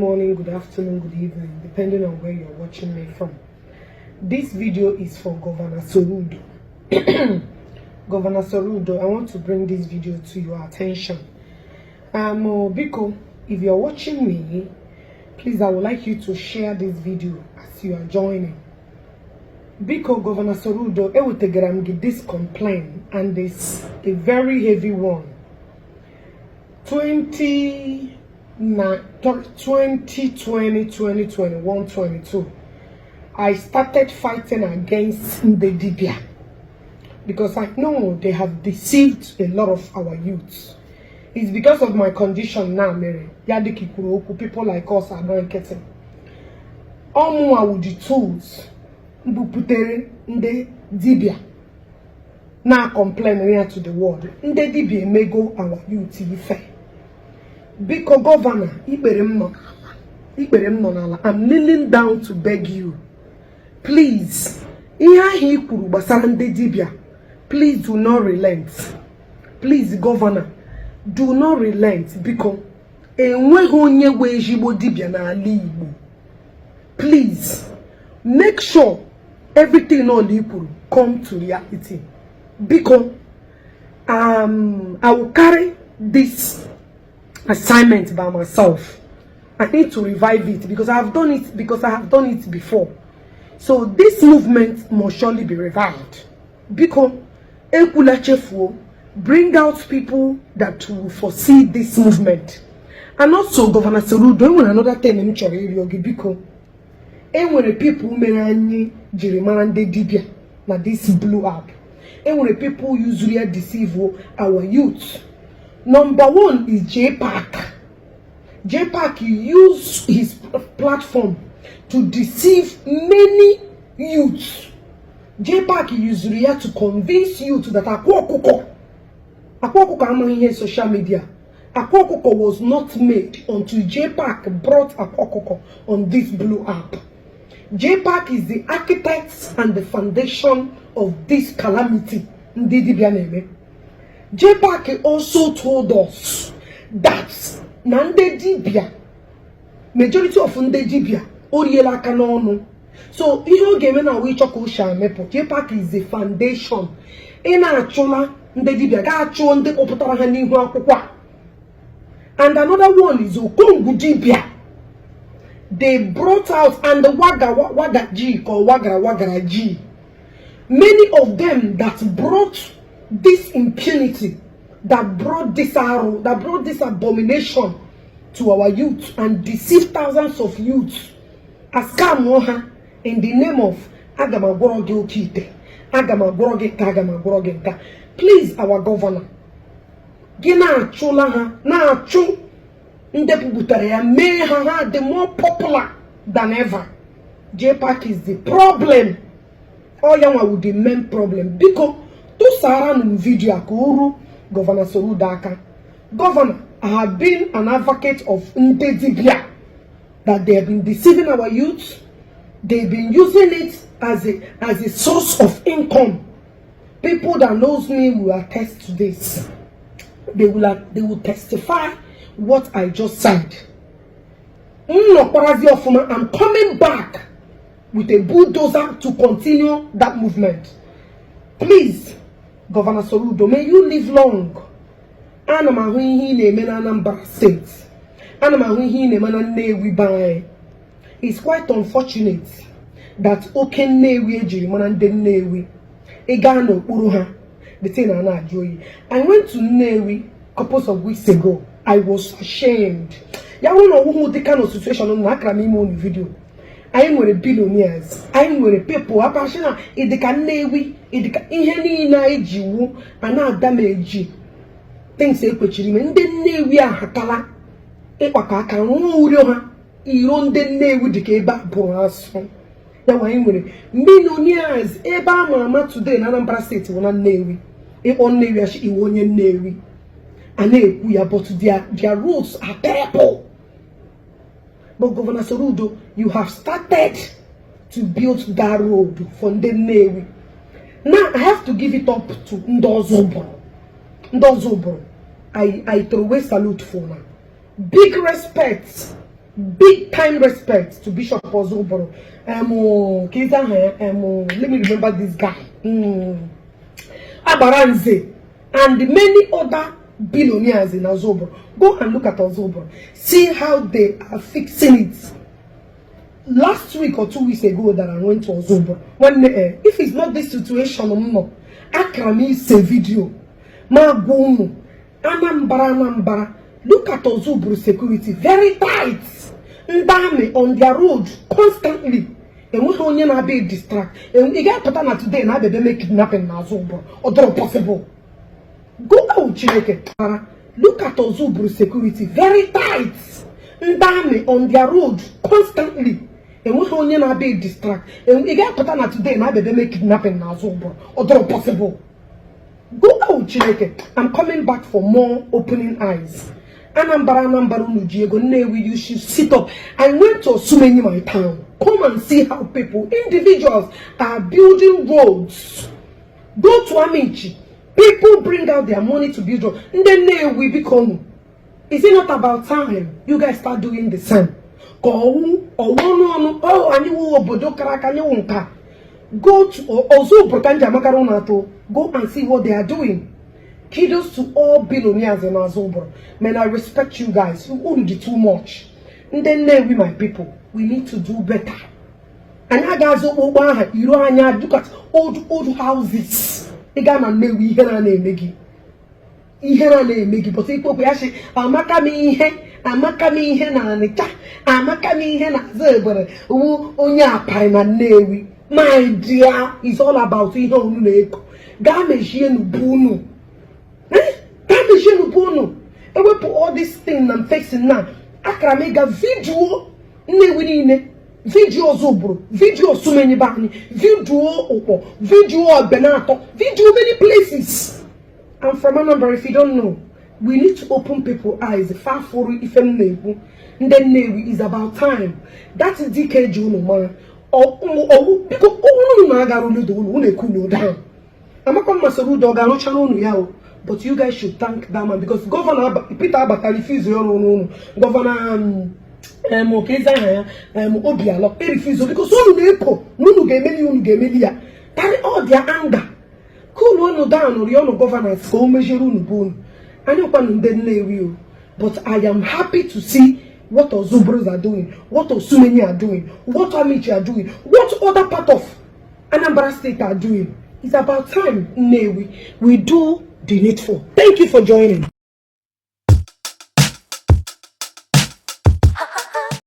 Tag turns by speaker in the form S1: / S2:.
S1: Morning, good afternoon, good evening, depending on where you're watching me from. This video is for Governor Soludo. Governor Soludo, I want to bring this video to your attention. Biko, if you're watching me, please, I would like you to share this video as you are joining. Biko, Governor Soludo, ewetegara m gị this complaint, and it's a very heavy one. 20 na 2020, 2021, 22, I started fighting against ndị dibia because I know they have deceived a lot of our youths. It's because of my condition now, Mary. Ya dịka ikwuru okwu, people like us are not getting. Ọmụnwa with the tools mbupụtere ndị dibia na complain ya to the world. Ndị dibia emego our youth ife. Biko, Governor, ikpere m nọ n'ala. Ikpere m nọ n'ala. I'm kneeling down to beg you. Please, ihe ahụ i kwuru gbasara ndị dibia, please do not relent. Please, Governor, do not relent. Biko, enweghị onye nwe ezigbo dibia n'ala Igbo. Please, make sure everything all i kwuru come to reality. Biko, I will carry this assignment by myself. I need to revive it because I have done it before. So this movement must surely be revived. Biko, ekwula chefuo, bring out people that will foresee this movement. And also, Governor Soludo, enwere another thing m chọrọ ịrịọ gị, biko. Enwere people mere anyị jiri mara ndị dibia na this blue app. Enwere people use ya deceive our youth. Number one is JPAC. JPAC used his platform to deceive many youths. JPAC used ya to convince youth that Akwa Ọkụkọ amaghị ihe social media. Akwa Ọkụkọ was not made until JPAC brought Akwa Ọkụkọ on this blue app. JPAC is the architect and the foundation of this calamity ndị dibịa na-eme. JPAC also told us that na ndị dibịa, majority of ndị dibịa, o riela aka n'ọnụ. So ihe ọ ga-eme na awa ịchọ ka o si amepụ. JPAC is the foundation. Ị na-achụla ndị dibịa, ga-achụọ ndị kpọpụtara ha n'ihu akwụkwọ a. And another one is Okongwu Dibia. They brought out and the Waga Waga G or Wagara Wagara G. Many of them that brought this impunity, that brought this arrow, that brought this abomination to our youth and deceived thousands of youths. A scam ha in the name of aga m agwọrọ gị oke ite, aga m agwọrọ gị nka, aga m agwọrọ gị nka. Please, our governor, gị na-achụla ha, na-achụ ndị bupụtara ya, mee ha ha dị more popular than ever. JPAC is the problem. Ọ ya nwa the main problem. Biko, tụsara m video a ka o ru Governor Soludo aka. Governor, I have been an advocate of ndị dibia, that they have been deceiving our youth. They've been using it as a source of income. People that knows me will attest to this. They will testify what I just said. M nọkwarazi ọfụma, I'm coming back with a bulldozer to continue that movement. Please, Governor Soludo, may you live long. Ana m ahụ ihe ị na-eme na Anambra State. Ana m ahụ ihe ị na-eme na Nnewi be anyị. It's quite unfortunate that oke Nnewi ejiri mara ndị Nnewi, ị gaa n'okpuru ha, the thing na na-ajụ oyi. I went to Nnewi couple of weeks ago. I was ashamed. Ya bụrụ na ọwụhụ dị kind of situation na akara m ime unu video. Anyị nwere billionaires, anyị nwere people apashi na ịdịka Nnewi, ịdịka ihe niile anyị ji wu a na-ada m eji things ekwechiri ime. Ndị Nnewi ahakala ịkpakọ aka rụọ uro ha iro. Ndị Nnewi dịka ebe a bụrụ asụ ya nwa. Anyị nwere millionaires. Ebe a ma ama today na Anambra State bụ na Nnewi. Ịkpọ Nnewi achị iwe onye Nnewi a na-ekwu ya, but their roads are terrible. But Governor Soludo, you have started to build that road for ndị Nnewi. Now I have to give it up to ndị Ozubulu. Ndị Ozubulu, I throw away salute for now. Big respect. Big time respect to Bishop Ozuboro. Let me remember this guy. Abaranze and many other billionaires in Ozuboro. Go and look at Ozuboro. See how they are fixing it. Last week or 2 weeks ago that I went to Ozuboro. When if it's not this situation, no, akara m ise video. Ma gwa unu, Anambra, Anambra, look at Ozuboro security, very tight. Ndị army on their road constantly. Enweghị onye na-abịa distract. Ị ga-apụta na today na abịa mee kidnapping na Ozuboro. Ọ dịrọ possible. Go out, Chineke. Look at Ozuboro security, very tight. Ndị army on their road constantly. Enweghị onye na-abịa distract. Ị ga-apụta na today na abịa mee kidnapping na Ozuboro. Ọ dịrọ possible. Go out, Chineke. I'm coming back for more opening eyes. Anambra, Anambra, unu ji ego. Nnewi, you should sit up. I went to Osumenyi, my town. Come and see how people, individuals, are building roads. Go to Amichi. People bring out their money to build roads. Ndị Nnewi, biko unu. Is it not about time you guys start doing the same? Ka ọwụ ọwụ ọnụ ọnụ ọ anyị wụ obodo kara aka, anyị wụ nka. Go to Ozuboro ka nji amakara ụnụ atọ. Go and see what they are doing. Kudos to all billionaires in Ozuboro. Man, I respect you guys. You unu dị too much. Ndị Nnewi, my people, we need to do better. Anyị agaghị okpokpo aha iro anya. Look at old old houses. Ị gaa na Nnewi, ihe na na-eme gị, ihe na na-eme gị pụta ikpokwu ya sị amaka m ihe, amaka m ihe na Anịcha, amaka m ihe na Azụ wu onye aparị na Nnewi. My dear, is all about ihe unu na-eko. Gaa mechie n'ubu unu. Eh? Gaa mechie n'ubu unu. Ewepụ all this thing na facing now. Akara m ịga video Nnewi niile, video Ozuboro, video Osumenyi be anyị, video Ụkpọ, video Obenatọ, video many places. I'm from Anambra, if you don't know. We need to open people eyes. Far for ife m na-ekwu. Ndị Nnewi, is about time. That is DKG unu mara. Ọwụ biko unu na-agara oludo unu unu ekulu down. Amakwa mma soro udo ọ ga-arụchara unu ya o. But you guys should thank that man because Governor Peter Abata refuse ọrụ unu. Governor Okezi aha ya, Obialọ e refuse because unu na-eko na unu ga-emeli, unu ga-emeli ya. Carry all their anger. Cool unu down, rịọ unu governors ka o meziere unu bụ unu. Anyị kwanụ ndị Nnewi o. But I am happy to see what Ozuboros are doing, what Osumenyi are doing, what Amichi are doing, what other part of Anambra State are doing. It's about time, Nnewi, we do the needful. Thank you for joining.